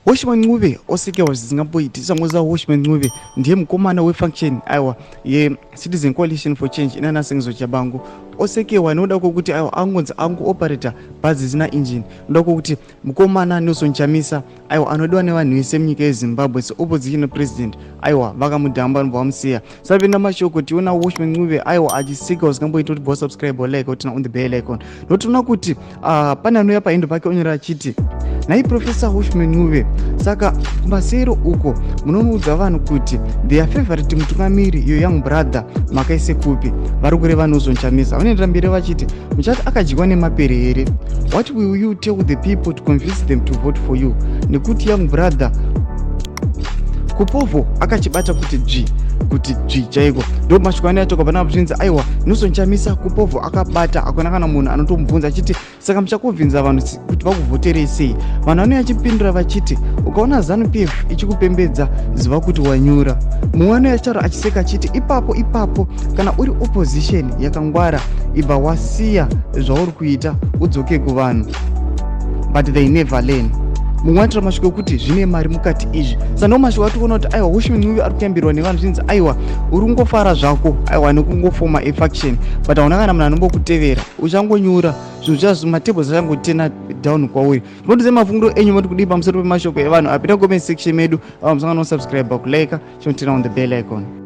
Welshman Ncube osekewa zvisingamboiti. Tisangoziva Welshman Ncube ndiye mukomana wefunction aiwa yeCitizen Coalition for Change inana Sengezo Tshabangu. Osekewa nokuda kwekuti aiwa angonzi angooperator bhazi risina engine, nokuda kwekuti mukomana Nelson Chamisa aiwa anodiwa nevanhu vese munyika yeZimbabwe seopposition president aiwa vakamudhamba vanobva vamusiya. Sapinda mashoko tiona Welshman Ncube aiwa achiseka usingamboiti kuti bosubscribe or like or turn on the bell icon. Ndotoona kuti pane anouya pahindo pake onyora achiti, "Nhai Professor Welshman Ncube, saka kumasero uko munonoudza vanhu kuti their favorite mutungamiri, your young brother, makaise kupi?" Vari kureva Nelson Chamisa. Vanoendera mberi vachiti, "Muchati akadyiwa nemapere here? What will you tell the people to convince them to vote for you? Nekuti young brother kupovho akachibata kuti dzvi, kuti dzvi chaiko." Ndo mashoko anoyatoka panapa zvinzi aiwa Nelson Chamisa kupovho akabata, hakuna kana munhu anotomubvunza achiti, "Saka muchakubvinza vanhu kuti vakuvhoterei sei?" Vanhu vanouya achipindura vachiti, "Ukaona ZANU PF ichikupembedza, ziva kuti wanyura." Mumwe anouya achitaura achiseka achiti, "Ipapo ipapo, kana uri opposition yakangwara, ibva wasiya zvauri kuita udzoke kuvanhu, but they never learn." Mumwe anotaura mashoko ekuti zvine mari mukati izvi. Saka ndo mashoko atikuona kuti aiwa Welshman Ncube ari kuyambirwa nevanhu. Zvinzi aiwa uri kungofara zvako aiwa nekungofoma afaction, but hauna kana munhu anombokutevera, uchangonyura zvinhu zvazvo, matables achangoturn down kwauri. Tinotidze mafungiro enyu, mati kudii pamusoro pemashoko evanhu? Apinda comment section medu, ava musangano, subscribe, kulike, chinoturn on the bell icon.